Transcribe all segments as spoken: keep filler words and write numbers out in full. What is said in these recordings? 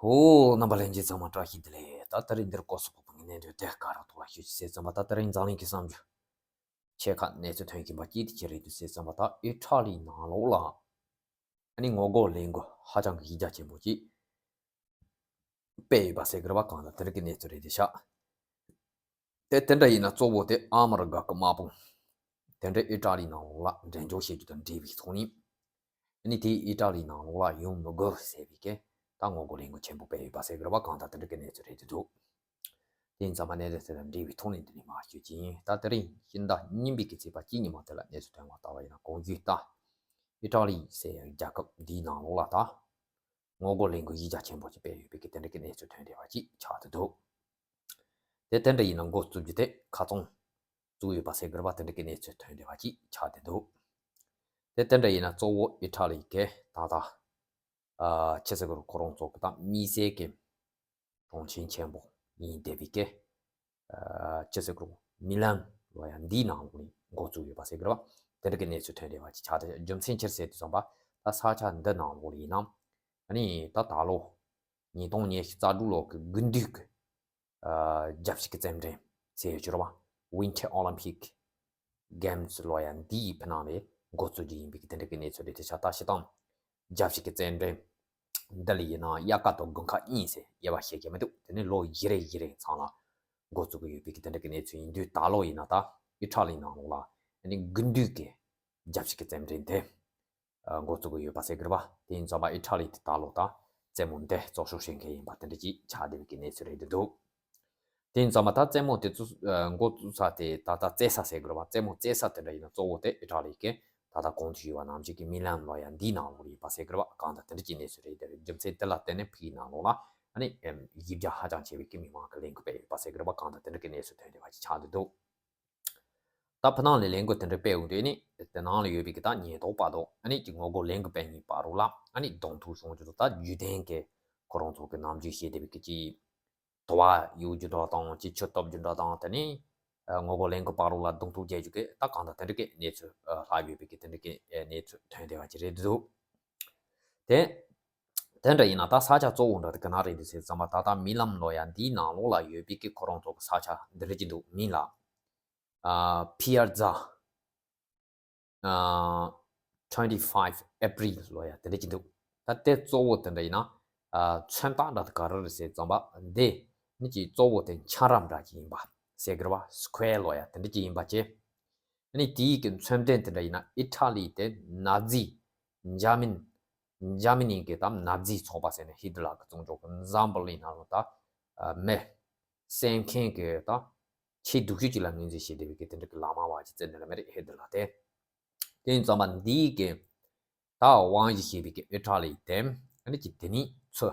ཧོ། རྣམ་པ་ལྷན་རྒྱས་ཚང་མ་བཀྲ་ཤིས་བདེ་ལེགས། ད་དེ་རིང་འདིར་སྐོར་སོགས་པ་ངས་གནས་འདོད་དེ་ག་ར་ཐོག་ལ་ཤོད་ཅིག་ཟེར་ཙམ་པ། ད་དེ་རིང་འཛམ་གླིང་གི་བསམ་རྒྱུ་ཆེ་ཁག་གནས་ཚུལ་ཐོན་གྱིན་པ་ཅིག་དེ་ཅི་རེད་འདུག་ཟེར་ཙམ་པ། ད་ཨི་ཊ་ལི་ནང་ལོགས་ལ་ཨ་ནི་ངོ་རྒོལ་ལས་འགུལ་ཧ་ཅང་གི་གཞི་རྒྱ་ཆེན་པོ་ཅིག་སྤེལ་ཡོད་པ་ཟེར་གི་རེད་པ། གང་ལྟར་དེ་རིང་གི་གནས་ཚུལ་རེད་དེ་ཤག་དེ་དེ་འདྲ་ཡིན་ན་གཙོ་བོ་དེ་ཨ་མི་རི་ཀ་གི་དམག་དཔུང་དེ་འདྲ་ཨི་ཊ་ལི་ནང་ལོགས་ལ་འགྲན་བསྡུར་བྱེད་རྒྱུ་དང་འབྲེལ་བའི་ཐོག་ནས། ཨ་ནི་དེ་ཨི་ཊ་ལི་ནང་ལོགས་ལ་ཡོང་མི་དགོས་ཟེར་བའི་གི་ད་ངོ་རྒོལ་ལས་འགུལ་ཆེན་པོ་སྤེལ་ཡོད་པ་ཟེར་གི་རེད་པ། གང་ལྟར་དེ་འདྲ་གི་གནས་ཚུལ་རེད་དེ་འདུག་དེ་ཡིན་ཙང་མ་གནས་ཚུལ་དེ་དང་འབྲེལ་བའི་ཐོག་ནས་འདི་ནས་མར་ཞུ་གི་ཡིན། ད་དེ་རིང་ཕྱི་ཟླ་གཉིས་པའི་གི་ཚེས་པ་གཅིག་ཉིན་མོ་དེ་ལ་གནས་ཚུལ་ཐོན་པ་ལྟ་བ་ཡིན་ན། གོང་ཞུས་ལྟར་ཨི་ཊ་ལི་ཟེར་ཡག་རྒྱལ་ཁབ་འདིའི་ནང་ལོགས་ལ་ད་ངོ་རྒོལ་ལས་འགུལ་གཞི་རྒྱ་ཆེན་པོ་ཅིག་སྤེལ་ཡོད་པའི་གི་དེ་འདྲ་གི་གནས་ཚུལ་ཐོན་བསྡད་པ་ཅིག་ཆགས་བསྡད་འདུག་དེ་དེ་འདྲ་ཡིན་ན་འགོ་བཙུགས་རྒྱུ་དེ་ཁ་ཚང་བཙུགས་ཡོད་པ་ཟེར་གི་རེད་པ། དེ་འདྲ་གི་གནས་ཚུལ་ཐོན་བསྡད་པ་ཅིག་ཆགས་བསྡད་འདུག་དེ་དེ་འདྲ་ཡིན་ན་གཙོ་བོ་ཨི་ཊ་ལི་གི་ད་ལྟ་ཨ་ཆི་ཟེར་གི་རེད། ཁོ་རང་ཚོ་གི་ད་མི་སེར་གི་གྲོང་ཁྱེར་ཆེན་པོ་ཡིན་བསྡད་པའི་གི་ཨ་ཆི་ཟེར་གི་རེད། མི་ལན་ལབ་ཡག་འདིའི་ནང་ལོགས་ནས་འགོ་བཙུགས་ཡོད་པ་ཟེར་གི་རེད་པ། དེ་འདྲ་གི་གནས་ཚུལ་ཐོན་བསྡད་པ་ཅིག་ཆགས་བསྡད། རྒྱུ་མཚན་ཅི་རེད་ཟེར་དུས་ཙམ་པ། ད་ས་ཆ་འདི་ནང་ལོགས་ལ་ཡིན་ན་ཨ་ནི་ད་ད་ལོ་ཉིས་སྟོང་ཉི་ཤུ་རྩ་དྲུག་ལོ་གི་དགུན་དུས་ཀྱི་ཨ་རྒྱལ་སྤྱི་གི་རྩེད་འགྲན་ཟེར་ཡོད་ཀྱི་རེད་པ། Winter Olympic Games ལབ་ཡག་འདིའི་ཕི་ནང་ནས་འགོ་བཙུགས་རྒྱུ་ཡིན་པའི་གི་དེ་འདྲ་གི་གནས་ཚུལ་རེད་དེ་ཤག་ད་སྤྱིར་བཏང་རྒྱལ་སྤྱི་གི་རྩེད་འགྲན་འདི་ལ་ཡིན་ན་དབྱར་ཁ་དང་དགུན་ཁ་གཉིས་ཟེར་དབྱེ་བ་ཕྱེ་གི་མི་འདུག་དེ་ནས་ལོ་བཞི་རེ་བཞི་རེ་ཚང་ལ་འགོ་བཙུགས་ཀྱི་ཡོད་པའི་གི་དེ་འདྲ་གི་གནས་ཚུལ་ཡིན་དུས། ད་ལོ་ཡིན་ན་ད་ཨི་ཊ་ལི་ནང་ལོགས་ལ་ཨ་ནི་དགུན་དུས་ཀྱི་རྒྱལ་སྤྱི་གི་རྩེད་འགྲན་དེ་ཨ་འགོ་བཙུགས་ཀྱི་ཡོད་པ་ཟེར་གི་རེད་པ། དེ་ཡིན་ཙང་མ་ཨི་ཊ་ལི་དེ་ད་ལོ་ད་རྩེད་མོ་འདི་གཙོ་ཤོག་བྱེད་མཁན་ཡིན་པ་དེ་འདྲ་ཅིག་ཆགས་བསྡད་པའི་གི་གནས་ཚུལ་རེད་འདུག་དེ་ཡིན་ཙང་མ་ད་རྩེད་མོ་དེ་ཚོ་ཨ་འགོ་བཙུགས་ས་དེ་ད་ལྟ་རྩེ་ས་ཟེར་གི་རེད་པ། རྩེད་མོ་རྩེ་ས་དེ་འདྲ་ཡིན་ན་གཙོ་བོ་དེ་ཨི་ཊ་ལི་གི་ད་ལྟ་གོང་དུ་ཞུས་པ་ནང་བཞིན་གི་མི་ལན་ལབ་ཡག་འདིའི་ནང་ལོགས་ཡིན་པ་ཟེར་གི་རེད་པ། གང་ལྟར་དེ་འདྲ་ཅིག་གནས་ཚུལ་རེད། དེ་རེད། རྒྱུ་མཚན་དེ་ལ་བརྟེན་ནས་ཕ་གིའི་ནང་ལོགས་ལ་ཨ་ནི་ཨེམ་གཞི་རྒྱ་ཧ་ཅང་ཆེ་བའི་གི་མི་མང་གི་ལས་འགུལ་སྤེལ་ཡོད་པ་ཟེར་གི་རེད་པ། གང་ལྟར་དེ་འདྲ་གི་གནས་ཚུལ་ཐོན་བསྡད་པ་ཅིག་ཆགས་བསྡད་འདུག་ད་ཕི་ནང་ལ་ལས་འགུལ་དེ་འདྲ་སྤེལ་འོང་དུས་ནི་དེ་ནང་ལ་ཡོད་པའི་གི་ད་ཉེན་རྟོག་པ་དང་ཨ་ནི་གི་ངོ་རྒོལ་ལས་འགུལ་སྤེལ་མཁན་བར་ལ་ཨ་ནི་གདོང་ཐུག་བྱུང་རྒྱུ་དང་། ད་རྒྱུན་ལྡན་གི་ཁོ་རང་ཚོ་གི་ནམ་རྒྱུན་བྱེད་བསྡད་པའི་གི་ཅིག་དུ་བ་གཡུག་རྒྱུ་འདྲ་དང་། ཅིག་ཆུ་གཏོར་རྒྱུ་འདྲ་དང་། དེ་ནས་ཨ་ངོ་རྒོལ་ལས་འགུལ་བར་ལ་གདོང་ཐུག་རྒྱག་རྒྱུ་གི་ད་གང་ལྟར་དེ་འདྲ་གི་གནས་ཚུལ་ཨ་ལྷག་ཡོད་པའི་གི་དེ་འདྲ་གི་ཨ་གནས་ཚུལ་ཐོན་བསྡད་པ་ཅིག་རེད་འདུག་དེ་དེ་འདྲ་ཡིན་ན་ད་ས་ཆ་གཙོ་བོ་འདྲ་དེ་ག་ན་རེད་འདུག་ཟེར་ཙམ་པ། ད་ལྟ་མི་ལན་ལབ་ཡག་འདིའི་ནང་ལོགས་ལ་ཡོད་པའི་གི་ཁོ་རང་ཚོ་གི་ས་ཆ་འདི་འདྲ་ཅིག་འདུག་མིང་ལ་ཨ་Piazza ཨ་twenty-five April ལབ་ཡག་དེ་འདྲ་ཅིག་འདུག་ད་དེ་གཙོ་བོ་དེ་འདྲ་ཡིན་ན་ཨ་མཚོན་རྟགས་འདྲ་དེ་ག་རེ་རེད་ཟེར་ཙམ་པ། འདི་ནི་ཅིག་གཙོ་བོ་དེ་འཁྱགས་རོམ་འདྲ་ཅིག་ཡིན་པ་ཟེར་གི་རེད་པ། Square ལབ་ཡག་དེ་འདྲ་ཅིག་ཡིན་པ་བྱས། ནི་དེའི་གི་མཚོན་དོན་དེ་འདྲ་ཡིན་ན་ཨི་ཊ་ལི་དེ་ནཱ་ཛི་འཇར་མན་འཇར་མ་ནི་གི་ད་ནཱ་ཛི་ཚོགས་པ་ཟེར་ནས་ཧི་ཏི་ལར་གི་བཙོན་འཇུག་གི་འཛམ་བུ་གླིང་ནང་ལ་ད་ཨ་མི་བསད་མཁན་གི་ད་ཆེས་སྡུག་ཤོས་ཅིག་ལ་ངོས་འཛིན་བྱེད་བསྡད་པའི་གི་དེ་འདྲ་གི་ལག་དམར་བ་ཅིག་བརྩི་ནི་རེད་མ་རེད། ཧི་ཏི་ལར་དེ། དེ་ཡིན་ཙང་མ་འདིའི་གི་ད་དབང་བཞི་བྱེད་པའི་གི་ཨི་ཊ་ལི་དེ་ཨ་ནི་ཅིག་དེ་ནི་ཚོ་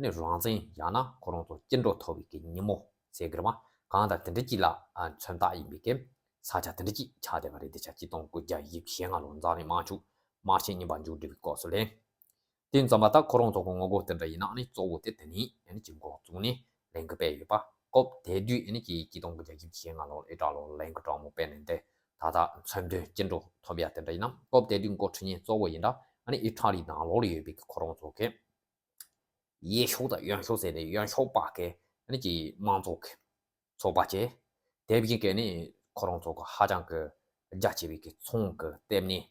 ནི་རང་བཙན་ཡང་ན་ཁོ་རང་ཚོ་སྐྱིད་འགྲོ་ཐོབ་པའི་གི་ཉིན་མོ་ཟེར་གི་རེད་པ། གང་ལྟར་དེ་འདྲ་ཅིག་ལ་ཨ་མཚོན་རྟགས་ཡིན་པའི་གི་ས་ཆ་དེ་འདྲ་ཅིག་ཆགས་བསྡད་པ་རེད་དེ་ཤག་གཅིག་སྟོང་དགུ་བརྒྱ་བཞི་བཅུ་ཞེ་ལྔ་ལོར་འཛམ་གླིང་དམག་འཁྲུག་དམར་ཆེན་གཉིས་པ་མཇུག་སྒྲིལ་བའི་སྐབས་སུ་ལ། དེ་ཡིན་ཙང་མ་ད་ཁོ་རང་ཚོ་གི་ངོ་རྒོལ་དེ་འདྲ་ཡིན་ན་ཨ་ནི་གཙོ་བོ་དེ་དེ་ནི་ཨ་ནི་ཅིག་འགོ་བཙུགས་ནས་ལས་འགུལ་སྤེལ་ཡོད་པ། སྐབས་དེ་དུས་ཨ་ནི་ཅིག་གཅིག་སྟོང་དགུ་བརྒྱ་བཞི་བཅུ་ཞེ་ལྔ་ལོར་ཨི་ཊ་ལི་ལ་ལས་འགུལ་དྲག་མོ་སྤེལ་ནས་འདི་ད་ལྟ་མཚོན་དོན་སྐྱིད་འགྲོ་ཐོབ་ཡག་དེ་འདྲ་ཡིན་ན། སྐབས་དེ་དུས་འགོ་ཁྲིད་མཁན་གཙོ་བོ་ཡིན་ད་ཨ་ནི་ཨི་ཊ་ལི་ནང་ལོགས་ལ་ཡོད་པའི་གི་ཁོ་རང་ཚོ་གི་ཡེ་ཤུ་དང་ཡོན་ཤུ་ཟེར་ནས་ཡོན་ཤུ་པ་གི་ཨ་ནི་ཅིག་དམངས་གཙོ་གི་ཚོགས་པ་བྱས། དེ་བཞིན་གི་ནི་ཁོ་རང་ཚོ་གི་ཧ་ཅང་གི་རྒྱ་ཆེ་བའི་གི་ཚོང་གི་ལྟེ་གནས་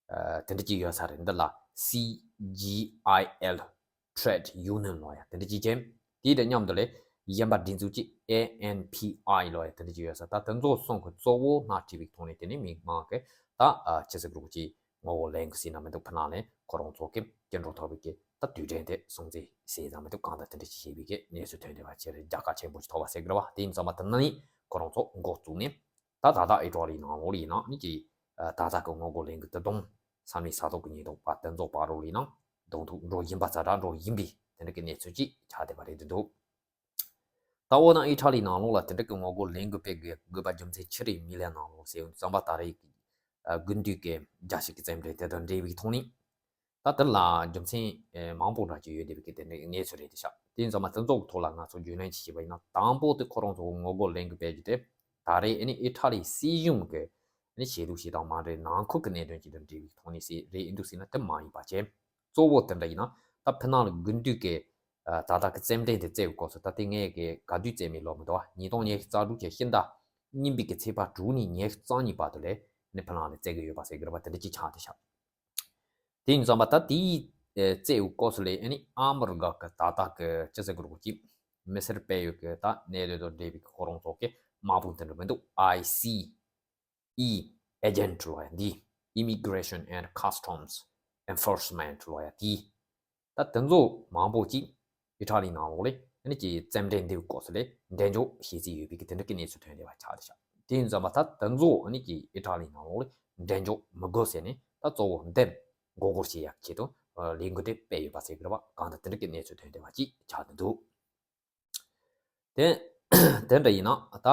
ཨ་དེ་འདྲ་ཅིག་ཡོད་ས་རེད། འདི་ལ་སི་ཇི་ཨའི་ཨེལ་Trade Union ལབ་ཡག་དེ་འདྲ་ཅིག་བྱས། དེ་དང་མཉམ་དུ་ལས་གཞན་པ་སྒྲིག་འཛུགས་ཅིག་ཨེ་ཨེན་ཕི་ཨའི་ལབ་ཡག་དེ་འདྲ་ཅིག་ཡོད་ས། ད་དེ་ཚོ་གསུམ་གི་གཙོ་བོ་སྣེ་ཁྲིད་པའི་ཐོག་ནས་དེ་ནི་མི་མང་གི་ད་ཨ་ཆི་ཟེར་གི་རེད་པ། ཅིག་ངོ་རྒོལ་ལས་འགུལ་ཟེར་ན་མི་འདུག་ཕི་ནང་ལས་ཁོ་རང་ཚོ་གི་སྐྱིད་འགྲོ་ཐོབ་པའི་གི་ད་དུས་དྲན་དེ་སྲུང་བརྩི་ཟེར་ན་མི་འདུག་གང་ལྟར་དེ་འདྲ་ཅིག་བྱས་པའི་གི་གནས་ཚུལ་ཐོན་བསྡད་པ་ཅིག་རེད། རྒྱལ་ཁ་ཆེན་པོ་ཞིག་ཐོབ་པ་ཟེར་གི་རེད་པ། དེ་ཡིན་ཙང་མ་དེ་ནི་ཁོ་རང་ཚོ་འགོ་བཙུགས་ནས་ད་ད་ལྟ་ཨི་ཊ་ལི་ནང་ལོགས་ལ་ཡིན་ན་ནི་ཅིག་ཨ་ད་ལྟ་གི་ངོ་རྒོལ་ལས་འགུལ་དེ་དང་ས་མིང་ས་ཐོག་གི་ཉེན་རྟོག་པ་དེ་ཚོ་བར་ལ་ཡིན་ན་གདོང་ཐུག་འགྲོ་བཞིན་པ་ཙ་དྲག་འགྲོ་བཞིན་པའི་དེ་འདྲ་གི་གནས་ཚུལ་ཅིག་ཆགས་བསྡད་པ་རེད་འདུག་ད་འོ་ན་ཨི་ཊ་ལི་ནང་ལོགས་ལ་དེ་འདྲ་གི་ངོ་རྒོལ་ལས་འགུལ་སྤེལ་དགོས་དགོས་པ་རྒྱུ་མཚན་ཅི་རེད། མི་ལན་ནང་ལོགས་ཟེར་ཙམ་པ་ད་རེས་ཨ་དགུན་དུས་ཀྱི་རྒྱལ་སྤྱི་གི་རྩེད་འགྲན་དེ་དང་འབྲེལ་བའི་ཐོག་ནས། ད་དེ་ལ་རྒྱུ་མཚན་ཨེ་མང་པོ་འདྲ་ཅིག་ཡོད་བསྡད་པའི་གི་དེ་འདྲའི་གནས་ཚུལ་རེད་དེ་ཤག་དེ་ཡིན་ཙང་མ་དེ་ཚོ་གི་ཐོག་ལ་ང་ཚོ་རྒྱུས་ལོན་ཅིག་བྱས་པ་ཡིན་ན། དང་པོ་དེ་ཁོ་རང་ཚོ་ངོ་རྒོལ་ལས་འགུལ་སྤེལ་རྒྱུ་དེ་ད་རེས་ཨ་ནི་ཨི་ཊ་ལི་སྲིད་གཞུང་གི་ཨ་ནི་བྱེད་ལུགས་ཤིག་དང་མ་འདྲ་བའི་ནང་ཁུལ་གྱི་གནད་དོན་ཅིག་དང་འབྲེལ་བའི་ཐོག་ནས་ཟེར་རེད་འདུག་ཟེར་ན་དེ་མ་ཡིན་པ་བྱས། གཙོ་བོ་དེ་འདྲ་ཡིན་ན་ད་ཕི་ནང་ལ་དགུན་དུས་ཀྱི་ ད་ལྟ་གི་རྩེད་འགྲན་དེ་རྩེ་བའི་སྐབས་སུ་ད་ལྟའི་ངས་གི་ག་དུས་རྩེ་མིན་ལོ་མི་འདུག་བ། ཉིས་སྟོང་ཉི་ཤུ་རྩ་དྲུག་གི་ཕྱི་ཟླ་གཉིས་པའི་གི་ཚེས་པ་དྲུག་ནས་ཉི་ཤུ་རྩ་གཉིས་བར་དུ་ལས་ནི་ཕི་ལང་ནས་རྩེ་གི་ཡོད་པ་ཟེར་གི་རེད་བ། དེ་འདྲ་ཅིག་ཆགས་བསྡད་ཤག་དེ་ཡིན་ཙང་པ་ད་དེའི་རྩེ་བའི་སྐབས་སུ་ལས་ཨ་ནི་ཨ་མི་རི་ཀ་གི་ད་ལྟ་གི་སྤྱི་ཚོགས་ཀྱི་རོགས་ཀྱི་མི་སེར་སྤེལ་ཡོད་གི་ད་གནད་དོན་དང་འབྲེལ་བའི་གི་ཁོ་རང་ཚོ་གི་དམག་དཔུང་དེ་འདྲ་མི་འདུག་ཨའི་སི་ཨི་ཨེ་ཇེན་ཊི་ལོ་ཡ་འདི། Immigration and Customs Enforcement ལོ་ཡ་དེ། ད་དེ་ཚོ་མང་པོ་ཅིག་ཨི་ཊ་ལི་ནང་ལོགས་ལས་ཨ་ནི་ཀྱི་རྩེད་འགྲན་འདིའི་སྐབས་སུ་ལས་འགྲན་ཞུགས་བྱེད་རྩིས་ཡོད་པའི་གི་དེ་འདྲ་གི་གནས་ཚུལ་ཐོན་བསྡད་པ་ཆགས་བསྡད་ཤག་དེ་ཡིན་ཙང་པ་ད་དེ་ཚོ་ཨ་ནི་ཀྱི་ཨི་ཊ་ལི་ནང་ལོགས་ལས་འགྲན་ཞུགས་མི་དགོས་ཟེར་ནས་ད་གཙོ་བོ་འདི་མགོ་སྐོར་བྱེད་ཡག་ཆེད་དུ་ལས་འགུལ་དེ་སྤེལ་ཡོད་པ་ཟེར་གི་རེད་བ། གང་ལྟར་དེ་འདྲ་གི་གནས་ཚུལ་ཐོན་བསྡད་པ་ཅིག་ཆགས་བསྡད་འདུག་དེ་དེ་འདྲ་ཡིན་ན་ད་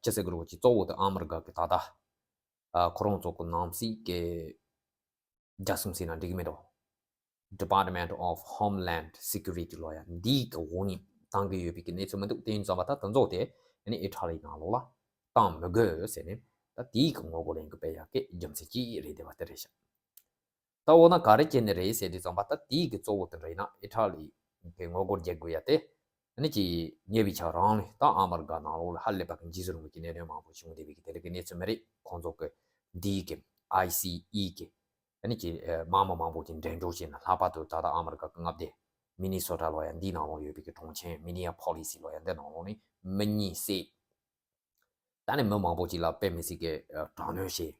ཅི་ཟེར་གི་རེད་ཅིག་གཙོ་བོ་དེ་ཨ་མི་རི་ཀ་གི་ད་ལྟ་ཁོ་རང་ཚོ་གི་ནང་སྲིད་ཀྱི་རྒྱལ་སྲུང་ཟེར་ན་འགྲིག་གི་མེད་དོ། Department of Homeland Security ལོ་ཡ་འདིའི་གི་འོག་ནས་བཏང་གི་ཡོད་པའི་གི་གནས་ཚུལ་མི་འདུག་དེ་ཡིན་ཙང་པ་ད་དེ་ཚོ་དེ་ཨ་ནི་ཨི་ཊ་ལི་ནང་ལོགས་ལ་བཏང་མི་དགོས་ཟེར་ནས་ད་དེའི་གི་ངོ་རྒོལ་ལས་འགུལ་སྤེལ་ཡག་གི་རྒྱུ་མཚན་ཅིག་རེད་བསྡད་པ་དེ་རེད་ཤག་ད་འོ་ན་ག་རེ་བྱས་ནས་རེད་ཟེར་དུས་ཙམ་པ་ད་དེའི་གི་གཙོ་བོ་དེ་འདྲ་ཡིན་ན་ཨི་ཊ་ལི་གི་ངོ་རྒོལ་རྒྱག་དགོས་ཡ་དེ་ཨ་ནི་ཀྱི་ཉེ་བའི་ཆར་རང་ལས་ད་ཨ་མི་རི་ཀ་ནང་ལོགས་ལ་ཧ་ལས་པ་གི་འཇིགས་སུ་རུང་བའི་གི་གནད་དོན་མང་པོ་བྱུང་བསྡད་པའི་གི་དེ་འདྲ་གི་གནས་ཚུལ་མི་རེད། ཁོང་ཚོ་གི་འདིའི་གི་ཨའི་སི་ཨི་གི་ཨ་ནི་ཀྱི་དམག་མི་མང་པོ་ཅིག་འགྲན་བསྡུར་བྱས་ནས་ལྷག་པར་དུ་ད་ལྟ་ཨ་མི་རི་ཀ་གི་མངའ་སྡེ་མི་ནི་སོ་ཊ་ལོ་ཡ་འདི་ནང་ལོགས་ཡོད་པའི་གི་གྲོང་ཁྱེར་མི་ནི་ཡ་ཕོ་ལི་སི་ལོ་ཡ་འདི་ནང་ལོགས་ནས་མི་གཉིས་བསད། ད་ནི་མི་མང་པོ་ཅིག་ལ་དཔེ་མི་སྲིད་ཀྱི་དྲག་གནོན་བྱས།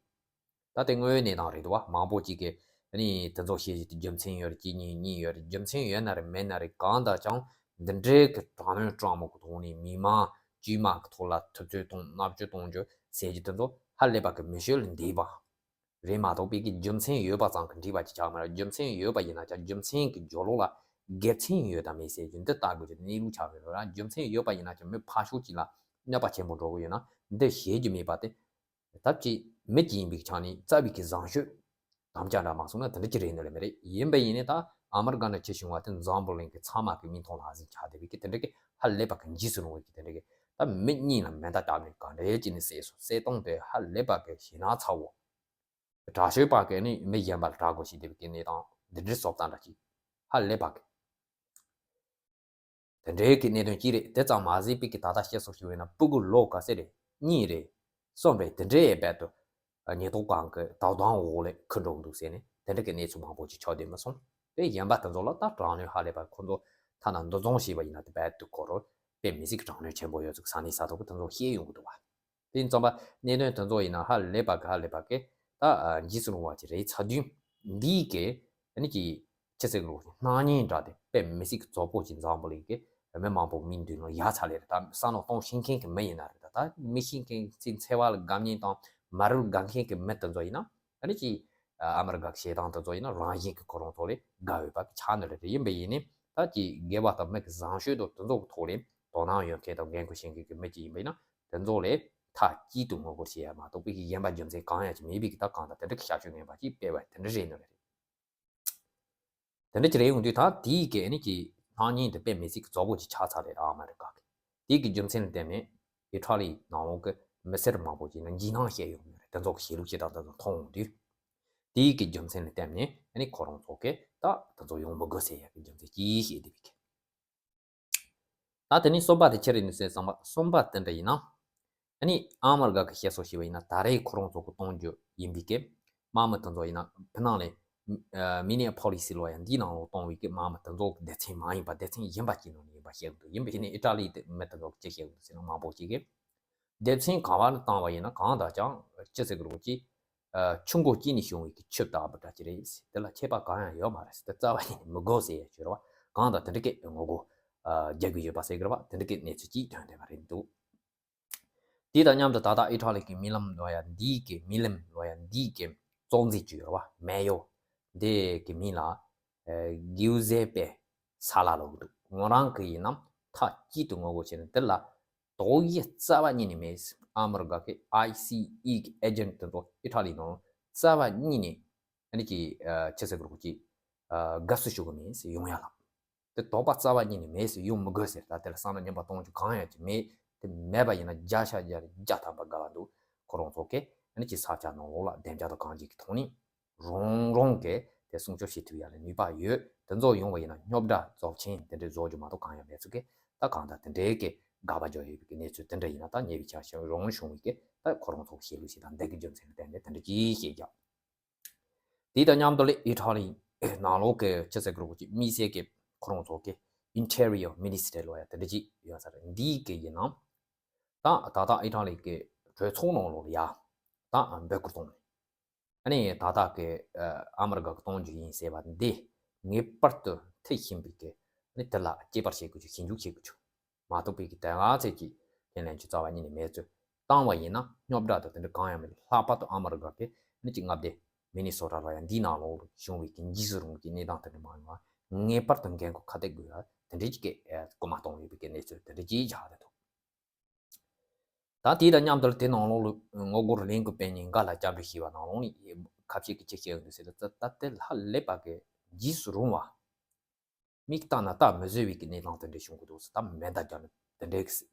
ད་དེ་དངོས་ཡོད་གནས་སྟངས་རེད་འདུག་བ། མང་པོ་ཅིག་གིས་ནི་དེ་ཚོ་བྱས་རྒྱུ་མཚན་ཡོད་རེད། གཅིག་གཉིས་གཉིས་ཡོད་རེད། རྒྱུ་མཚན་ཡོད་ན་རེད་མེད་ན་རེད། གང་ལྟར་ཀྱང་འདི་འདྲའི་གི་དྲག་གནོན་དྲག་མོ་གི་ཐོག་ནས་མི་མང་དཀྱུས་མ་གི་ཐོག་ལ་ཐུབ་ཚོད་གཏོང་མནར་གཅོད་གཏོང་རྒྱུ་ཟེར་རྒྱུ་དེ་ཚོ་ཧ་ལས་པ་གི་མི་ཤོད་ལ་འདས་པ་རེད་མ་གཏོགས་པའི་གི་རྒྱུ་མཚན་ཡོད་པ་ཙམ་གི་འགྲིག་པ་ཅིག་ཆགས་མ་རེད། རྒྱུ་མཚན་ཡོད་པ་ཡིན་ན་ཀྱང་རྒྱུ་མཚན་གི་སྦྱོར་ཀློག་ལ་དགེ་མཚན་ཡོད་དམ་མེད་ཟེར་རྒྱུ་འདི་ལྟ་དགོས་རྒྱུ་གནས་ལུགས་ཆགས་ཡོད་རེད། རྒྱུ་མཚན་ཡོད་པ་ཡིན་ན་ཀྱང་མི་ཕར་ཕྱོགས་གཅིག་ལ་གནོད་པ་ཆེན་པོ་འགྲོ་གི་ཡོད་ན་འདི་བྱེད་རྒྱུ་མེད་པ་དེ། ད་ཅི་མི་གཅིག་ཡིན་པའི་ཆ་ནས་རྩ་བའི་གི་བཟང་སྤྱོད་དམ་བཅའ་འདྲ་མ་སོང་ན་དེ་འདྲ་ཅི་རེད་ནི་ལ་མི་རེད། ཡིན་པ་ཡིན་ནི་ད་ཨ་མི་རི་ཀ་ནས་ཁྱེར་བྱུང་བ་དེ་འཛམ་བུ་གླིང་གི་ཚང་མ་གི་མིག་མཐོང་ལག་ཟིན་ཆགས་བསྡད་པའི་གི་དེ་འདྲ་གི་ཧ་ལས་པ་གི་འཇིགས་སུ་རུང་བའི་གི་དེ་འདྲ་གི་ད་མི་གཉིས་ལ་མེ་མདའ་བཏང་ནས་ག་འདྲའི་ཅི་ནས་བསད་སོང་། བསད་སྟངས་དེ་ཧ་ལས་པ་གི་ཞེད་སྣང་ཚ་བོ། དྲག་ཤོས་པ་གི་ནི་མི་གཞན་པ་ལ་དྲག་དགོས་ཤིག་བསྡད་པའི་གི་གནས་སྟངས་འདི་འདྲའི་སོབ་ཙང་འདྲ་ཅིག་ཧ་ལས་པ་གི་དེ་འདྲའི་གི་གནད་དོན་གཅིག་རེད། དེ་ཙམ་མ་ཟད་པའི་གི་ད་ལྟ་བཤད་སོགས་ཞུ་བས་ན་སྤུ་གུ་ལོ་ག་ཚོད་རེད། གཉིས་རེད། གསུམ་རེད། དེ་འདྲའི་རྦད་དེ་ཉེན་རྟོག་ཁང་གི་དོ་དམ་འོག་ལ་འཁུར་འགྲོ་གི་འདུག་ཟེར་ནས་དེ་འདྲ་གི་གནས་ཚུལ་མང་པོ་ཅིག་ཆགས་བསྡད་མ་སོང་། དེ་གཞན་པ་དེ་ཚོ་ལ་ད་དྲག་གནོན་ཧ་ལས་པ་ཁོ་ཚོ་ཐ་ན་འདུ་འཛོམས་བྱས་པ་ཡིན་ན་དེ་རྦད་དེ་ཁོ་རང་དཔེ་མི་སྲིད་ཀྱི་དྲག་གནོན་ཆེན་པོ་ཡོད་ཚུལ་ས་གནས་ས་ཐོག་གི་དེ་ཚོ་བཤད་ཡོང་གི་འདུག་བ། དེ་ཡིན་ཙང་པ་གནད་དོན་དེ་ཚོ་ཡིན་ན་ཧ་ལས་པ་གི་ཧ་ལས་པ་གི་ད་འཇིགས་སུ་རུང་བ་ཅིག་རེད་ཚར་དུས་འདིའི་གི་ཨ་ནི་ཀྱི་ཅི་ཟེར་གི་རེད། སྣང་བརྙན་འདྲ་དེ་དཔེ་མི་སྲིད་ཀྱི་རྫོགས་པོ་ཅིག་འཛམ་བུ་གླིང་གི་མི་མང་པོ་མིག་མདུན་ལ་ཡར་ཚར་ལེ་རེད། ད་བསམ་བློ་གཏོང་ཤེས་མཁན་གི་མི་ཡིན་ན་རེད། ད་ད་མི་ཤེས་མཁན་ཚིག་འཚེ་བ་ལ་དགའ་མཁན་དང་མ་རུལ་དགའ་མཁན་གི་མི་དེ་ཚོ་ཡིན་ན་ཨ་ནི་ཀྱི་ཨ་མི་རི་ཀ་གི་བྱེད་སྟངས་དེ་ཚོ་ཡིན་ན་རང་བཞིན་གི་ཁོ་རང་ཐོག་ལས་དགའ་འོས་པ་གི་ཆགས་ནི་རེད། ཡིན་པ་ཡིན་ནི་ད་ཀྱི་དགེ་བ་དང་མི་གི་བཟང་སྤྱོད་དང་དེ་ཚོ་གི་ཐོག་ལས་དོ་སྣང་ཡོད་མཁན་དང་འགན་ཁུར་བཞེས་མཁན་གི་མི་ཅིག་ཡིན་པ་ཡིན་ན་དེ་ཚོ་ལས་མཐའ་གཅིག་ཏུ་ངོ་རྒོལ་བྱེད་ཡ་མ་གཏོགས་པའི་གཞན་པ་རྒྱུ་མཚན་གང་ཡང་ཅིག་མེད་པའི་གི་ད་གང་ལྟར་དེ་འདྲ་གི་ཤར་ཕྱོགས་ངན་པ་ཅིག་སྤེལ་བ་དེ་འདྲ་རེད་ནི་རེད། དེ་འདྲ་ཅིག་རེད་ཡོང་དུས་ད་དེའི་གི་ཨ་ནི་ཀྱི་སྣང་བརྙན་དེ་དཔེ་མི་སྲིད་ཀྱི་རྫོགས་པོ་ཅིག་ཆགས་ཚར་རེད། ཨ་མི་རི་ཀ་གི་དེའི་གི་རྒྱུ་མཚན་ལ་བརྟེན་ནས་ཨི་ཊ་ལི་ནང་ལོགས་གི་མི་སེར་མང་པོ་ཅིག་ལ་འཇིགས་སྣང་སྐྱེ་ཡོང་གི་རེད། དེ་ཚོ་གི་བྱེད་ལུགས་བྱེད་སྟངས་དེ་ཚོ་མཐོང་ཡོང་དུས་དེའི་གི་རྒྱུ་མཚན་ལ་བརྟེན་ནས་ཨ་ནི་ཁོ་རང་ཚོ་གི་ད་དེ་ཚོ་ཡོང་མི་དགོས་ཟེར་ཡ་གི་རྒྱུ་མཚན་ཅིག་བཤད་བསྡད་པའི་གི་ད་དེ་ནས་གསུམ་པ་དེ་ཅི་རེད་ནི་ཟེར་ཙམ་པ་གསུམ་པ་དེ་འདྲ་ཡིན་ན། ཨ་ནི་ཨ་མི་རི་ཀ་གི་བཤད་སྲོལ་ཞིག་བ་ཡིན་ན་ད་རེས་ཁོ་རང་ཚོ་གི་གཏོང་རྒྱུ་ཡིན་པའི་གི་དམག་མི་དེ་ཚོ་ཡིན་ན་ཕི་ནང་ལས་མི་ནི་ཕོ་ལི་སི་ལོ་ཡ་འདིའི་ནང་ལོགས་གཏོང་བའི་གི་དམག་མི་དེ་ཚོ་གི་སྡེ་ཚན་མ་ཡིན་པ་སྡེ་ཚན་གཞན་པ་ཅིག་ནང་ནས་ཡིན་པ་བཤད་གི་འདུག་ཡིན་པ་ཡིན་ནི་ཨི་ཊ་ལི་དེ་མི་དེ་ཚོ་གི་ཅི་བཤད་གི་འདུག་ཟེར་ན་མང་པོ་ཅིག་གི་སྡེ་ཚན་ག་བ་ནས་བཏང་བ་ཡིན་ན་གང་ལྟར་ཀྱང་ཅི་ཟེར་གི་རེད་ཅི། ཆུ་མགོ་དཀྱིལ་ནས་བྱུང་བའི་གི་ཆུ་ལྟ་བུ་འདྲ་ཅིག་རེད། དེ་ལ་ཁྱད་པར་གང་ཡང་ཡོད་མ་རེད། དེ་རྩ་བ་ཉིད་ནས་མི་དགོས་ཟེར་ཡ་ཅིག་རེད་བ། གང་ལྟར་དེ་འདྲ་གི་ངོ་རྒོལ་རྒྱག་གི་ཡོད་པ་ཟེར་གི་རེད་བ། དེ་འདྲ་གི་གནས་ཚུལ་ཅིག་ཐོན་བསྡད་པ་རེད་འདུག་དེ་དང་མཉམ་དུ་ད་ལྟ་ཨི་ཊ་ལི་གི་རྨི་ལམ་ལོ་ཡ་འདིའི་གི་རྨི་ལམ་ལོ་ཡ་འདིའི་གི་གཙོ་འཛིན་ཅིག་ཡོད་རེད་བ། མེ་ཡོ་འདི་གི་མིང་ལ་གིའུ་ཟེ་པེ་ས་ལ་ལབ་གི་འདུག་ང་རང་གི་ཡིན་ན་མཐའ་གཅིག་ཏུ་ངོ་རྒོལ་བྱས་ནས་དེ་ལ་དོགས་གཞི་རྩ་བ་ཉིད་ནས་མེད། ཨ་མི་རི་ཀ་གི་ཨའི་སི་ཨི་གི་ཨེ་ཇེན་ཊི་དེ་ཚོ་ཨི་ཊ་ལི་ནང་རྩ་བ་ཉིད་ནས་ཨ་ནི་ཀྱི་ཨ་ཆི་ཟེར་གི་རེད་ཀྱི་ཨ་དགའ་བསུ་ཞུ་གི་མེད་ཟེར། ཡོང་ཡ་ལ་དེ་དོགས་པ་རྩ་བ་ཉིད་ནས་མེད་ཟེར། ཡོང་མི་དགོས་ཟེར། ད་དེ་ལ་བསམ་བློ་ངན་པ་གཏོང་རྒྱུ་གང་ཡང་ཅིག་མེད། དེ་མེད་པ་ཡིན་ན་བརྒྱ་ཆ་བརྒྱ་ཐམ་པ་དགའ་བ་འདུག་ཁོ་རང་ཚོ་གི་ཨ་ནི་ཀྱི་ས་ཆ་ནང་ལོགས་ལ་བདེ་འཇགས་དང་གང་ཅིག་གི་ཐོག་ནས་རང་རང་གི་ དེ་སྲུང་སྐྱོབ་བྱེད་ཐུབ་ཡ་ལ་ནུས་པ་ཡོད། དེ་ཚོ་ཡོང་བ་ཡིན་ན་རྙོག་དྲ་རྫོགས་ཆེན་དེ་འདྲའི་བཟོ་རྒྱུ་མ་གཏོགས་གང་ཡང་མེད་ཚུལ་གྱི་ད་གང་ལྟར་དེ་འདྲའི་གི་དགག་པ་རྒྱག་ཡོད་པའི་གི་གནས་ཚུལ་དེ་འདྲ་ཡིན་ན་ད་ཉེ་བའི་ཆར་ཞིག་རོང་བྱུང་བའི་གི་ད་ཁོ་རང་ཚོ་གི་བཤད་ལུགས་ཤིག་དང་འདི་གི་རྒྱུ་མཚན་ལ་བརྟེན་ནས་དེ་འདྲ་ཅིག་བཤད་རྒྱག་དེ་དང་མཉམ་དུ་ལས་ཨི་ཊ་ལི་ནང་ལོགས་ཀྱི་ཅི་ཟེར་དགོས་རེད་ཀྱི་དམིགས་བསལ་གྱི་ཁོ་རང་ཚོ་གི་Interior Ministry ལོ་ཡ་དེ་འདྲ་ཅིག་ཡོད་ས་རེད། འདིའི་གི་ཡིན་ནམ་ད་ད་ལྟ་ཨི་ཊ་ལི་གི་གྲོས་ཚོགས་ནང་ལོགས་ལ་ཡ་ད་འབོད་སྐུལ་གཏོང་ནས་ཨ་ནི་ད་ལྟ་གི་ཨ་མི་རི་ཀ་གི་གཏོང་རྒྱུ་ཡིན་ཟེར་བ་འདི་ངེས་པར་དུ་མཐིལ་ཕྱིན་པའི་གི་ཨ་ནི་དེ་ལ་དཔྱད་པ་བྱེད་དགོས་རྒྱུ་ཞིབ་འཇུག་བྱེད་དགོས་རྒྱུ། མ་གཏོགས་པའི་གི་དེ་སྔ་ཚད་ཀྱི་ཁས་ལེན་རྒྱུ་རྩ་བ་ཉིད་ནས་མེད་ཚུལ་བཏང་བ་ཡིན་ན་རྙོག་དྲ་དང་དེ་འདྲ་གང་ཡང་མེད། ལྷག་པར་དུ་ཨ་མ་རི་ཀ་གི་ནི་ཅིག་མངའ་སྡེ་མི་ནི་སོ་ཊ་ལ་ཡང་འདིའི་ནང་ལོགས་ལ་བྱུང་བའི་གི་འཇིགས་སུ་རུང་གི་གནས་སྟངས་དེ་འདྲ་མ་ཡོང་བ་ངེས་པར་དུ་འགན་ཁུར་ཁ་གཏད་དགོས་ཡ་དེ་འདྲའི་ཅིག་གི་སྐུལ་མ་གཏོང་ཡོད་པའི་གི་གནས་ཚུལ་དེ་འདྲ་ཅིག་ཆགས་བསྡད་འདུག་ད་དེ་དང་མཉམ་དུ་དེ་ནང་ལོགས་ལ་ངོ་རྒོལ་ལས་འགུལ་སྤེལ་མཁན་འགའ་ལ་སྐྱབས་འཇུག་ཞུས་པ་ནང་ལོགས་ནས་ཁ་ཤས་ཀྱིས་ཅི་བཤད་ཡོད་འདུག་ཟེར་ན་ད་དེ་ཧ་ལས་པ་གི་འཇིགས་སུ་རུང་བ། མིག་ལྟ་ན་ལྟ་མི་བཟོད་པའི་གི་གནས་སྟངས་དེ་འདྲ་བྱུང་གི་འདུག་ཟེར། ད་མེ་མདའ་རྒྱབ་ནས་དེ་འདྲའི་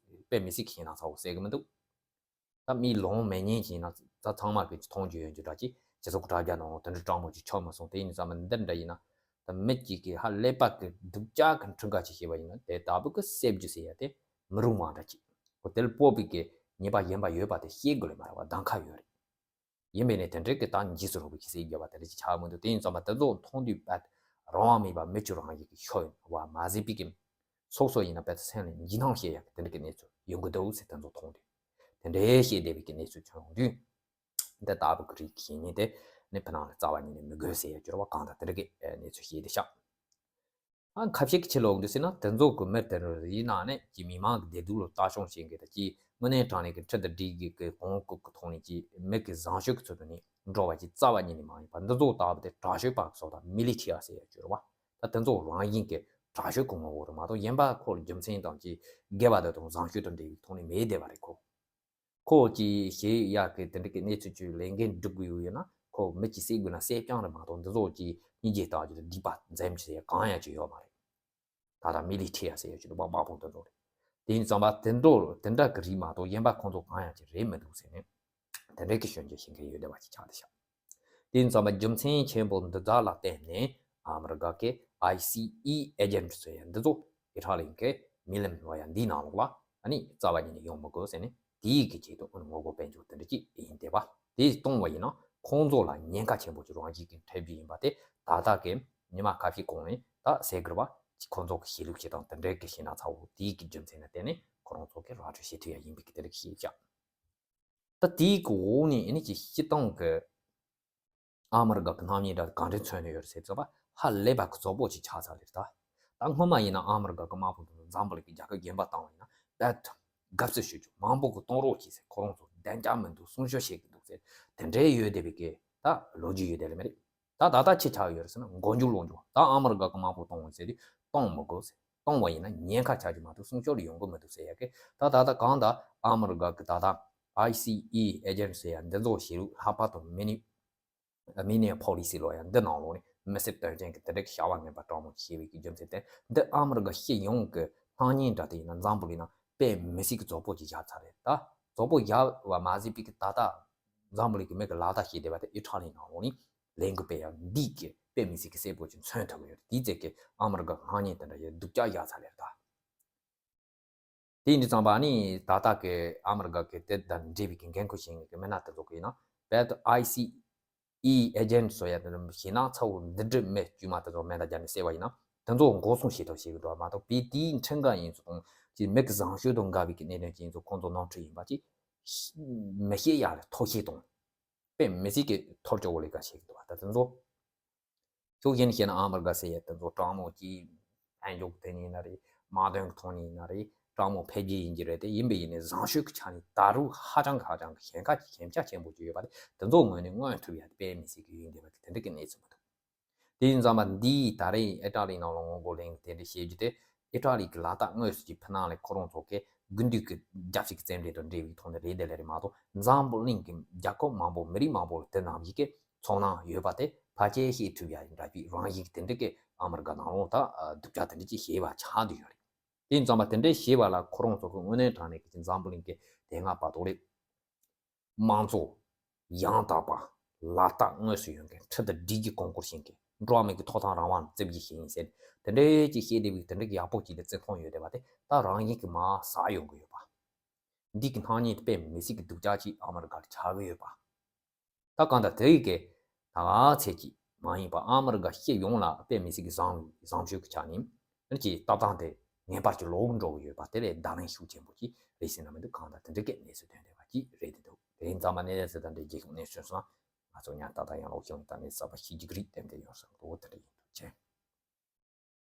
དཔེ་མི་སྲིད་ཀྱི་ཞེད་སྣང་ཚ་བོ་སད་གི་མི་འདུག་ད་མི་ལོང་མེད་ཉེན་གྱི་ཡིན་ན་ད་ཚང་མ་གི་མཐོང་རྒྱུ་ཡོད་རྒྱུ་འདྲ་ཅིག་སྤྱི་ཚོགས་དྲ་རྒྱ་ནང་དེ་འདྲའི་སྤྲང་མོ་ཅིག་ཆགས་མ་སོང་། དེ་ཡིན་ཙང་མི་འདི་འདྲ་ཡིན་ན་ད་མི་གཅིག་གི་ཧ་ལས་པ་གི་སྡུག་ཅག་གི་འཁྲུལ་འགའ་ཅིག་བྱས་པ་ཡིན་ན་དེ་ལྟ་བུ་གི་སེལ་རྒྱུ་ཟེར་ཡ་དེ་མི་རུང་བ་འདྲ་ཅིག་ཁོ་དེ་ལ་སྤོབས་པའི་གི་ཉེས་པ་གཞན་པ་ཡོད་པ་དེ་ཤེས་དགོས་ལེ་མ་རེད་བ། གདམ་ཁ་ཡོད་རེད། ཡིན་པས་ནས་དེ་འདྲའི་གི་ད་འཇིགས་སུ་རུང་བའི་གི་སྲིད་རྒྱབ་པ་དེ་འདྲ་ཅིག་ཆགས་མི་འདུག་དེ་ཡིན་ཙང་མ་དེ་ཚོ་མཐོང་དུས་པད་རང་དབང་མེད་པ་མི་ཆུ་རང་ཡིན་གི་ཤོ་ཡིན་བ་མ་ཟད་པའི་གི་སོ་སོ་ཡིན་ན་པད་སེམས་ལ་འཇིགས་སྣང་སྐྱེ་ཡག་གི་དེ་འདྲ་གི་གནས་ཚུལ་ཡོང་གི་འདུག་ཟེར། དེ་ཚོ་མཐོང་དུས་དེ་འདྲའི་ཤེས་བདེ་བའི་གི་གནས་ཚུལ་བྱུང་ཡོང་དུས་འདི་ལྟ་བུ་གི་རིགས་ཤེས་ཉེན་དེ་ནི་ཕི་ནང་ལ་རྩ་བ་ཉིད་ནས་མི་དགོས་ཟེར་ཡ་གྱུར་བ་གང་དང་དེ་འདྲ་གི་གནས་ཚུལ་ཤེས་བདེ་ཤག་ཨ་ཁ་ཤས་ཀྱི་ཆེད་ལོག་འདུག་ཟེར་ན་དེ་ཚོ་གི་མི་དེ་འདྲ་ཡིན་ན་ནས་ཀྱི་མི་མང་གི་བདེ་སྡུག་ལ་ལྟ་སྐྱོང་བྱེད་མཁན་དང་ཀྱི་དངོས་གནས་དྲང་གནས་ཀྱི་ཁྲིམས་དང་སྒྲིག་གཞི་གི་གོང་བཀུར་གི་ཐོག་ནས་ཀྱི་མི་གི་བཟང་སྤྱོད་ཀྱི་ཚུལ་དུ་ནས་འགྲོ་བ་ཀྱི་རྩ་བ་ཉིད་ནས་མ་ཡིན་པ་འདི་ཚོ་ལྟ་བུ་དེ་དྲག་ཤོས་པ་སོགས་དང་མི་ལི་ཊི་ཡ་ཟེར་ཡ་གྱུར་བ་ད་དེ་ཚོ་རང་བཞིན་གྱི་དྲག་ཤོས་ཀྱི་ངོ་བོ་རེད་མ་གཏོགས་གཞན་པ་ཁོ་ལ་རྒྱུ་མཚན་དང་ཀྱི་དགེ་བ་དེ་དང་བཟང་སྤྱོད་དང་འབྲེལ་བའི་ཐོག་ནས་མེད་བསྡད་པ་རེད་ཁོ། ཁོ་གྱིས་ཞེས་ཡག་གི་དེ་འདྲ་གི་གནས་ཚུལ་ཅིག་ལས་འགན་སྒྲུབ་དགོས་ཡོད་ན་ཁོ་མི་གཅིག་བསད་དགོས་ན་བསད་རྐྱང་རེད་མ་གཏོགས་འདི་ཚོ་གྱིས་སྙིང་རྗེ་ལྟ་རྒྱུ་དང་སྡིག་པ་འཛེམ་རྒྱུ་ཟེར་གང་ཡང་ཅིག་ཡོད་མ་རེད། ད་ལྟ་མི་ལི་ཊི་ཡ་ཟེར་ཡོད་ཅིག་འདུག་པ་དམག་དཔུང་དེ་ཚོ་རེད། དེ་ཡིན་ཙང་པ་དེ་འགྲོ་དེ་འདྲ་གི་རིགས་མ་གཏོགས་གཞན་པ་ཁོང་ཚོ་གང་ཡང་ཅིག་རེད་མི་འདུག་ཟེར་ནས་དེ་འདྲ་གི་སྐྱོན་བརྗོད་བྱེད་མཁན་ཡོད་བསྡད་པ་ཅིག་ཆགས་བསྡད་ཤག་དེ་ཡིན་ཙང་པ་རྒྱུ་མཚན་ཆེན་པོ་འདི་དག་ལ་བརྟེན་ནས་ཨ་མི་རི་ཀ་གི་ཨའི་སི་ཨི་ཨེ་ཇེན་ཊི་ཟེར་ཡ་འདི་ཚོ་ཨི་ཊ་ལི་གི་མི་ལམ་ལོ་ཡ་འདིའི་ནང་ལོགས་ལ་ཨ་ནི་རྩ་བ་ཉིད་ནས་ཡོང་མི་དགོས་ཟེར་ནས་དེའི་གི་ཆེད་དུ་ཨ་ནི་ངོ་རྒོལ་སྤེལ་འཇུག་དེ་འདྲ་ཅིག་ཡིན་བསྡད་པ། དེ་གཏོང་བ་ཡིན་ན་ཁོང་ཚོ་ལ་ཉེན་ཁ་ཆེན་པོ་ཅིག་རང་བཞིན་གྱི་འཕྲད་རྒྱུ་ཡིན་པ་དེ་ད་ལྟ་གི་ཉི་མ་ཁ་ཤས་གོང་ནས་ད་གསལ་གྱི་རེད་བ། ཁོང་ཚོ་གི་ཤེས་ལུགས་ཤིག་དང་དེ་འདྲའི་གི་ཞེད་སྣང་ཚ་བོ་དེའི་གི་རྒྱུ་མཚན་ལ་བརྟེན་ནས་ཁོ་རང་ཚོ་གི་ར་སྤྲོད་བྱེད་ཐུབ་ཡ་ཡིན་པའི་གི་དེ་འདྲ་གི་ཤེས་བྱ། ད་དེའི་གི་འོག་ནས་ཨ་ནི་ཅིག་སྤྱི་བཏང་གི་ཨ་མི་རི་ཀ་གི་སྣང་བརྙན་འདྲ་གང་འདྲ་མཚོན་ནས་ཡོད་རེད་ཟེར་ཙམ་པ་ཧ་ལས་པ་གི་རྫོགས་པོ་ཅིག་ཆགས་ཚར་རེད་ད། ད་སྔོན་མ་ཡིན་ན་ཨ་མི་རི་ཀ་གི་དམག་དཔུང་དང་འཛམ་བུ་གླིང་གི་རྒྱལ་ཁབ་གཞན་པ་བཏང་བ་ཡིན་ན་རྦད་དེ་དགའ་བསུ་ཞུ་རྒྱུ་མང་པོ་གི་གཏོང་རོགས་གྱིས་ཟེར། ཁོ་རང་ཚོ་བདེ་འཇགས་མི་འདུག་སྲུང་སྐྱོབ་བྱེད་ཀྱི་འདུག་ཟེར་དེ་འདྲའི་ཡོད་བསྡད་པའི་གི་ད་ལོ་རྒྱུས་ཡོད་བསྡད་ལེ་མ་རེད། ད་ད་ལྟ་ཅི་ཆགས་ཡོད་རེད་ཟེར་ན་མགོ་མཇུག་ལོག་འཇུག་ད་ཨ་མི་རི་ཀ་གི་དམག་དཔུང་གཏོང་བ་ཟེར་དུས་གཏོང་མི་དགོས་ཟེར། གཏོང་བ་ཡིན་ན་ཉེན་ཁ་ཆགས་རྒྱུ་མ་གཏོགས་སྲུང་སྐྱོབ་ལ་ཡོང་གི་མི་འདུག་ཟེར་ཡ་གི་ད་ད་ལྟ་གང་ལྟར་ཨ་མི་རི་ཀ་གི་ད་ལྟ་ཨའི་སི་ཨི་ཨེ་ཇེན་ཊི་ཟེར་ཡ་འདི་ཚོ་ཞེ་རུ་ལྷག་པར་དུ་མི་ནི་མི་ནི་ཕོ་ལི་སི་ལོ་ཡ་འདི་ནང་ལོགས་ནས་མི་སེར་དོན་ཅན་གྱི་དེ་འདྲ་གི་བྱ་བ་ངན་པ་སྤྲང་མོ་བྱས་པའི་གི་རྒྱུ་མཚན་དེ་འདི་ཨ་མི་རི་ཀ་སྤྱི་ཡོངས་ཀྱི་སྣང་བརྙན་འདྲ་དེ་ཡིན་ན་འཛམ་བུ་གླིང་ན་དཔེ་མི་སྲིད་ཀྱི་རྫོགས་པོ་ཅིག་བཞག་ཚར་རེད་ད། རྫོགས་པོ་བཞག་པ་མ་ཟད་པའི་གི་ད་ལྟ་འཛམ་བུ་གླིང་གི་མི་གི་ལག་བརྡ་ཤེས་བསྡད་པ་དེ་ཨི་ཊ་ལི་ནང་ལོགས་ནས་ལས་འགུལ་སྤེལ་ཡག་འདི་གི་དཔེ་མི་སྲིད་ཀྱི་གསལ་པོ་ཅིག་མཚོན་ཐུབ་ཀྱི་ཡོད་རེད། དེའི་ཚེ་གི་ཨ་མི་རི་ཀ་སྣང་བརྙན་དེ་འདྲ་ཡོད་སྡུག་ཅག་བཞག་ཚར་རེད་ད། དེ་ཡིན་དུས་ཙམ་པ་ནི་ད་ལྟ་གི་ཨ་མི་རི་ཀ་གི་དེ་དང་འབྲེལ་བའི་གི་འགན་ཁུར་བཞེས་མཁན་གི་མི་སྣ་དེ་ཚོ་གི་ཡིན་ན་རྦད་དེ་ཨའི་སི་ཨི་ཨེ་ཇེན་ཊི་ཟེར་ཡ་དེ་ནི་ཞེད་སྣང་ཚ་བོ་འདི་འདྲའི་མི་དཀྱུས་མ་དེ་ཚོ་མེ་མདའ་རྒྱབ་ནས་བསད་པ་ཡིན་ན་དེ་ཚོ་མགོ་སྲུང་བྱེད་ཐབས་བྱེད་གི་འདུག་མ་གཏོགས་པའི་དེའི་ཁྲིམས་འགལ་ཡིན་ཚུལ་དང་ཅིག་མི་གི་བཟང་སྤྱོད་དང་འགལ་བའི་གི་གནད་དོན་ཅིག་ཡིན་ཚུལ་ཁོང་ཚོ་ནོར་འཁྲུལ་ཡིན་པ་ཅིག་མི་བཤད་ཡ་ལ་ཐོ་བཤད་དང་དཔེ་མི་སྲིད་ཀྱི་ཐོར་ཅོག་པོ་ལས་ཀ་བྱེད་གི་འདུག་བ། ད་དེ་ཚོ་ཕྱོགས་གཞན་བཤད་ན་ཨ་མི་རི་ཀ་ཟེར་ཡ་དེ་ཚོ་སྤྲང་མོ་གྱིས་ཕན་ཕྱོགས་དེ་ནས་ཡིན་ན་རེད། དམག་དོན་གྱི་ཐོག་ནས་ཡིན་ན་རེད། སྤྲང་མོ་འཕེལ་རྒྱས་ཡིན་གྱི་རེད་དེ་ཡིན་པས་ཡིན་ནས་བཟང་སྤྱོད་ཀྱི་ཆ་ནས་ད་རུང་ཧ་ཅང་གི་ཧ་ཅང་གི་ཞེན་ཁ་ཞེན་ཆགས་ཆེན་པོ་ཅིག་ཡོད་པ་དེ་དེ་ཚོ་ངོས་ནས་མངོན་ཐུབ་ཡ་དཔེ་མི་སྲིད་ཀྱི་ཡོད་འདུག་བ། དེ་འདྲ་གི་གནས་ཚུལ་མི་འདུག་དེ་ཡིན་ཙང་མ་འདིའི་ད་རེས་ཨི་ཊ་ལི་ནང་ལ་ངོ་རྒོལ་ལས་འགུལ་དེ་འདྲ་བྱེད་རྒྱུ་དེ་ཨི་ཊ་ལི་གི་ལག་རྟགས་དངོས་སུ་ཅིག་ཕུ་ནང་ལས་ཁོ་རང་ཚོ་གི་དགུན་དུས་ཀྱི་རྒྱབ་ཕྱི་གི་རྩེད་འགྲན་དང་འབྲེལ་བའི་ཐོག་ནས་རེད་དེ་ལས་རེད་མ་གཏོགས་འཛམ་བུ་གླིང་གི་རྒྱལ་ཁབ་མང་པོ་མི་རིགས་མང་པོ་ལ་དེ་ནང་བཞིན་གི་ཚོར་སྣང་ཡོད་པ་དེ་ཕལ་ཆེར་ཤེས་ཐུབ་ཡ་ཡིན་འདྲ་བའི་རང་བཞིན་གྱི་དེ་འདྲ་གི་ཨ་མི་རི་ཀ་ནང་ལོགས་ད་སྡུག་ཅག་དེ་འདྲ་ཅིག་བྱས་པ་ཆགས་བསྡད་ཡོད་རེད། དེ་ཡིན་ཙང་མ་དེ་འདྲ་བྱས་པ་ལ་ཁོ་རང་ཚོ་གི་དངོས་གནས་དྲང་གནས་ཀྱི་འཛམ་བུ་གླིང་གི་དེ་སྔ་བར་དུ་ལས་དམངས་གཙོ་ཡང་དག་པ་ལག་རྟགས་དངོས་སུ་ཡོད་མཁན་ཁྲིམས་དང་སྒྲིག་གཞི་གོང་བཀུར་བྱེད་མཁན་ འགྲོ་བ་མི་གི་ཐོབ་ཐང་རང་དབང་རྩོད་གཞི་ཞིག་ཡིན་ཟེར། དེ་འདྲའི་ཅིག་བཤད་བསྡད་པའི་དེ་འདྲའི་གི་ཡག་པོ་ཅིག་ལ་བརྩི་མཐོང་ཡོད་བསྡད་པ་དེ་ད་རང་ཉིད་ཀྱི་མར་ཟག་ཡོང་གི་ཡོད་པ། འདི་གི་སྣང་བརྙན་དེ་དཔེ་མི་སྲིད་ཀྱི་སྡུག་ཅག་ཅིག་ཨ་མ་རི་ཀར་ཆགས་ཀྱི་ཡོད་པ། ད་གང་ལྟར་དེ་ཡི་གེ་ད་ག་ཚད་ཅིག་མ་ཡིན་པ་ཨ་མ་རི་ཀ་སྤྱི་ཡོངས་ལ་དཔེ་མི་སྲིད་ཀྱི་བཟང་བཟང་སྤྱོད་ཀྱི་ཆ་ནས་ཨ་ནི་ཀྱི་ལྟ་སྟངས་དེ་ངེས་པར་གྱི་ལོག་འགྲོ་གི་ཡོད་པ་དེ་ལས་བརྡ་ལན་ཤུགས་ཆེན་པོ་ཅིག་རེད་ཟེར་ན་མི་འདུག་གང་ལྟར་དེ་འདྲ་གི་གནས་ཚུལ་ཐོན་བསྡད་པ་ཅིག་རེད་འདུག་དེ་རིང་ཚང་མ་གནས་ཚུལ་དང་འབྲེལ་རྒྱལ་ཁབ་གནས་ཚུལ་སོང་ང་ཚོ་ཉར་ཏག་ཏག་ཡང་ལོག་ཤོང་ད་ནས་གསར་པ་ཤེས་ཀྱི་རིགས་ཏན་ཏན་ཡོང་བསམ་འདུག་དེ་འདྲ་ཡིན་འདུག་ཅེས།